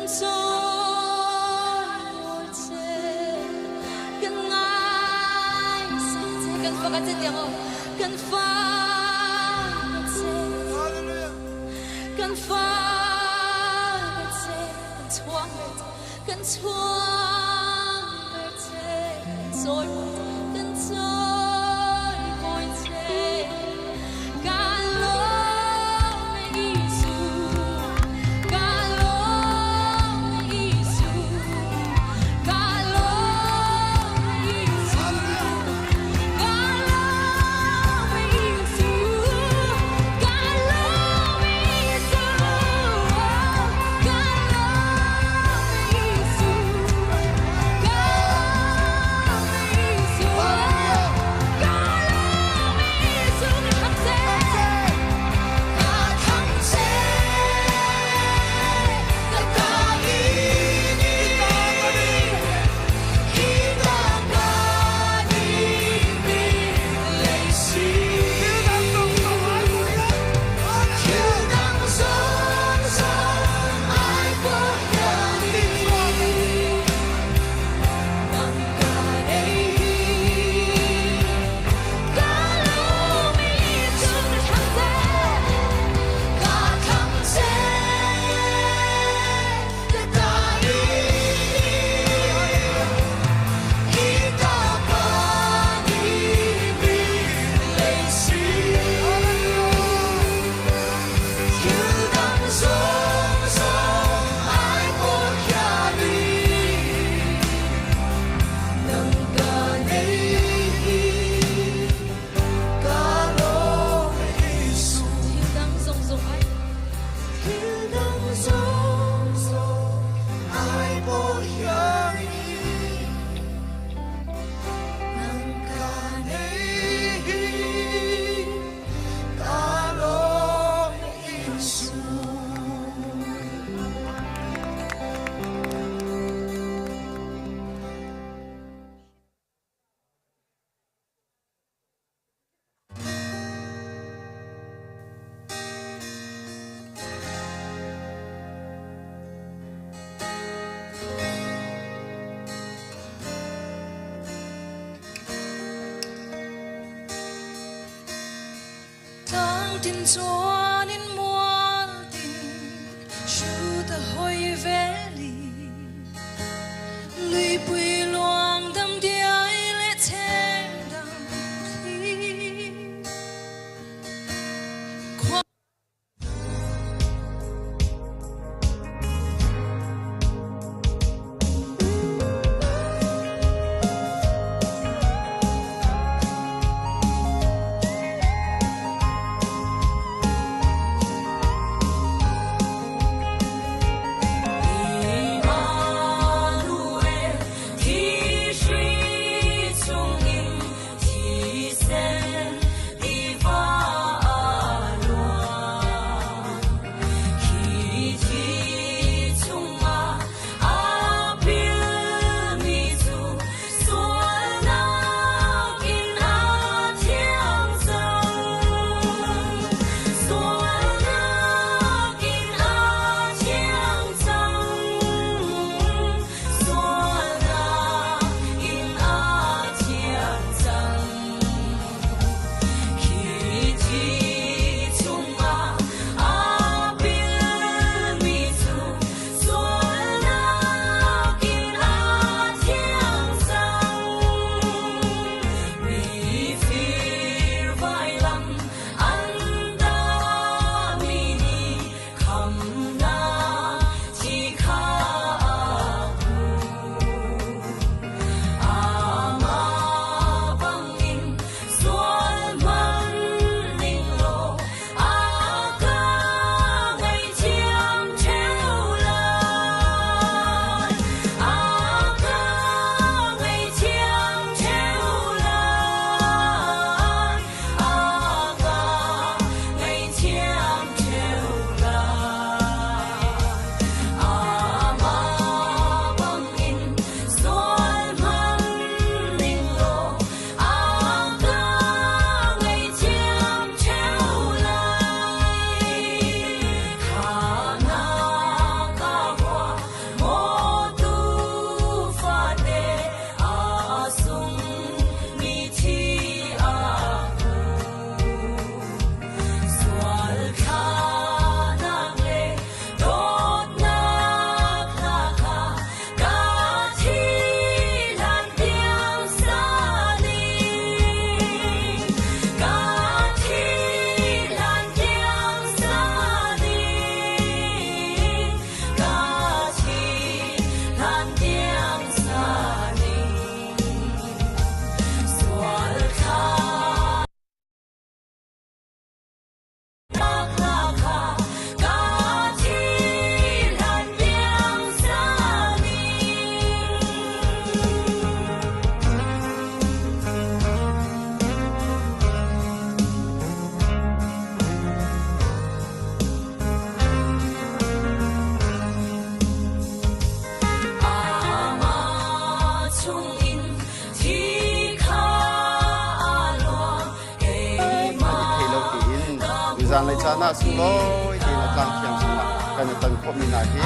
Kan chawi che, kan ngaisang che, kan fak che tiang aw, kan fak che, kan fak che, kan chuang ber che, kan chuang ber che, kan chawi kan chawi che, kan lawm e Isu, kan lawm e Isu, kan lawm e Isu, kan lawm e Isu, kan lawm e Isu, kan lawm e Isu, kan lawm e Isu, kan lawm e Isu, ka thang che, ka thang che, ka ka ini, hi ta ka ni lei si. Thil dang zong zong ai po hian nang ka nei hi. Ka lawm e Isu, ka thang che, ka thang che, ka ta ini, hi ta ka ni lei si. Thil dang zong zong ai po hian nang ka nei hi. Ka lawm e Isu. Thil dang zong zong ai, thil dang zong zong ai po hian nang ka nei hi. Ka lawm e Isu. Tlang tin chuan in mual tin shoot a hoi veli lui pui luang dam diai le chen dam thli khua. Zanlei caan ah sunglawi tein a tlang thiang chungah kan i ton khawhmi hna hi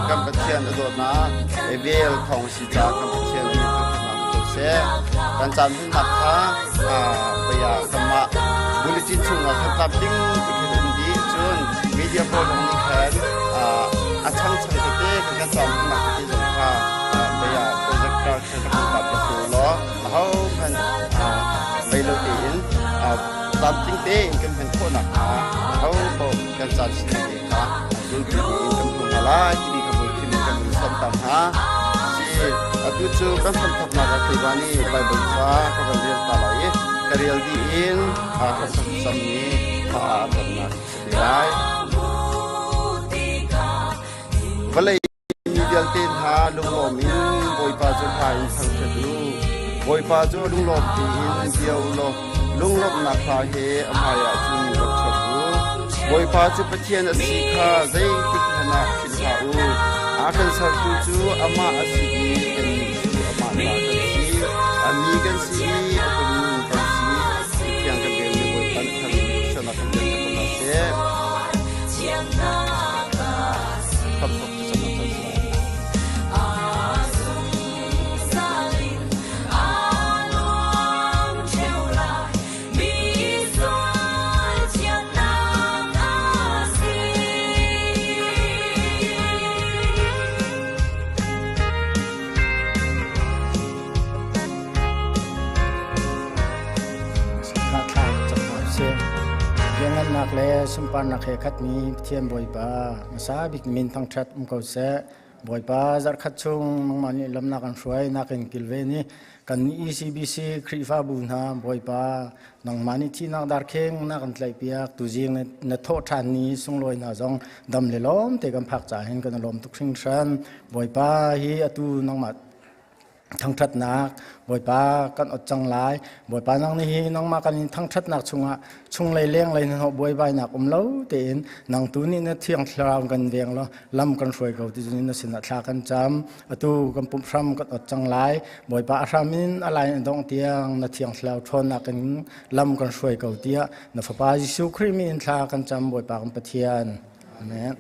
kan Pathian a dawtnak e vel thawng si caah kan Pathian nih thangṭhatnak ko seh. Kan caan hmannak kha bia kanmah bulletin chungah khan tlamtling ti khin um dih cun media pawl zong nih khan a changchang tete kan kan caan hmannak tete zong kha bia projector khan rak kan tap piak law aho hmanh vei lo tein tlamtling tein kan hman khawh nakhnga aho paoh kan caan sining te kha zultu tein kan hmu hna lai timi kha hmuitinh in kan hun sawmter hna. Si, atu cu kan hramthawknak ah Khrihfa nih Baibal ca ka van rel ta lai i ka rel dih in hramthawk sammi thla a camnak a si te lai. Vawlei Mi vialte hna lunglawm in Bawipa cu hla in thangṭhat u. Bawipa cu lunglawm tein bia u law lunglawmhnak hla he a hmaiah cun rak chuak u. Bawipa cu Pathian a si kha zeitik hmanh ah philh hlah u. A kan sertu cu amah a si i kannih cu amah ta kan si. A mi kan si i a tuurun kan si. Cathiang kan relmi Bawipa nih thangṭhatnak kan pek ko hna seh. Lianngannak le sunparnak he khatmi Pathian Bawipa, hmasa bik min thangṭhat um ko seh. Bawipa zarhkhat chung nangmah nih lamnak an hruai nakin kilven i kan ECBC Khrihfabu hna Bawipa nangmah nih thihnak darkheng na kan tlaihpiak tuzing na thawh ṭhan ni sunglawi hna zong dam le lawm te kan phak caah hin kan i lawm tuk hringhran. Bawipa hi atu nangmah thangṭhatnak Bawipa kan ot cang lai Bawipa nang nih hi nangmah kan in thangṭhatnak chungah chunglei lenglei hnahnawh buaibainak um lo tein nang tu nih na thiang thlarau kan veng law lam kan hruai ko ti cun na sinah thla kan cam atu kan pumh hram kan ot cang lai Bawipa a hram in a lai in dongh tiang na thiang thlarau ṭhawnnak in lam kan hruai ko tiah na fapa Jesuh Khrih min in thla kan cam Bawipa kan Pathian Amen.